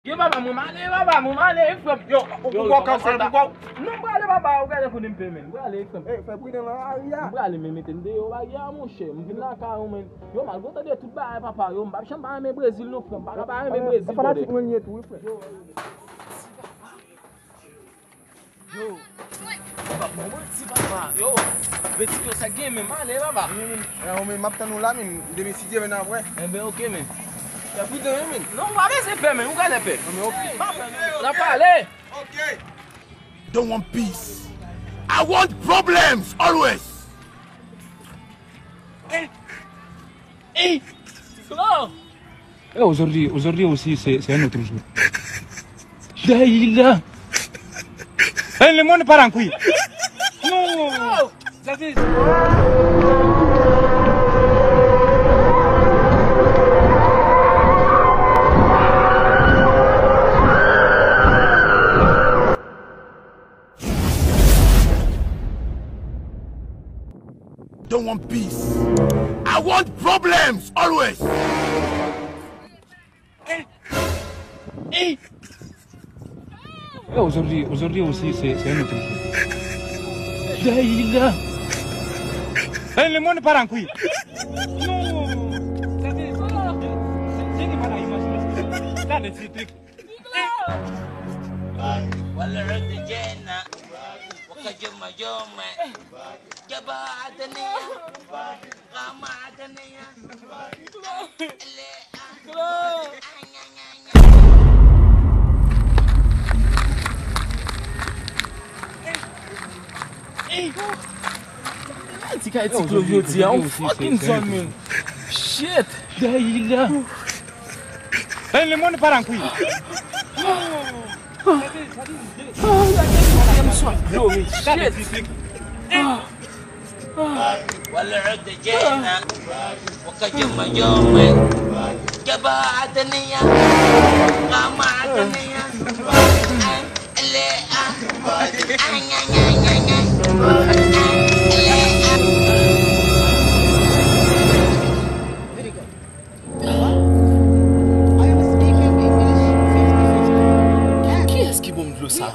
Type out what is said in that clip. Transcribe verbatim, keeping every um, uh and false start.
Yo, papa, mwen m ale, papa, mwen m ale, frè m. Yo, ou poko kanpe, ou poko. Non, m prale, papa, ou gade kote m pe, men. M prale, frè m. Ey, fè pridan nan lari a. M prale, men mete m deyò, lari a, monchè. M vin lakay ou, men. Yo, malgre w tande tout bagay, papa, yo, m p ap janm pa renmen Brezil, non, frè m. M pa ka pa renmen Brezil, fanatik mwen li ye tou, wi, frè. Yo. Papa, bon, bon, ti papa. Yo, Betty Claus sa gen, men m ale, papa. Wi, men, men, men, m ap tann ou la, men, demen, si Dye vle, n a wè. Enben, oke, men. Fè pridan, wi, men. Non, ou pa bezwen pè, men, ou genlè pè. Non, men, oke. N ap pale. Oke. Don't want peace. I want problems always. Eh. Eh. Claus. Eh, aujourd'hui, aujourd'hui aussi, c'est, c'est un autre jour. Daïla. Eh, le monde part en couille. Non. That is Don't want peace. I want problems always. Eh, aujourd'hui, aujourd'hui aussi, c'est, c'est un autre jour. Daïla. Eh, le monde part en couille. Non. Gade, gade, gade, gade, gade, gade. Wala rete jena. Waka joma joma. Jaba atania. Rama atania. Ele a. Ti kay ti Claus yo di a, yon fucking zòn, men. Shit. Daïla. Eh, le monde part en couille. Ah, gade, gade, m swaf dlo, men. Shit. Wala rete jena. Waka joma joma. Jaba atania. Rama atania. Kiyès ki ban m dlo sa?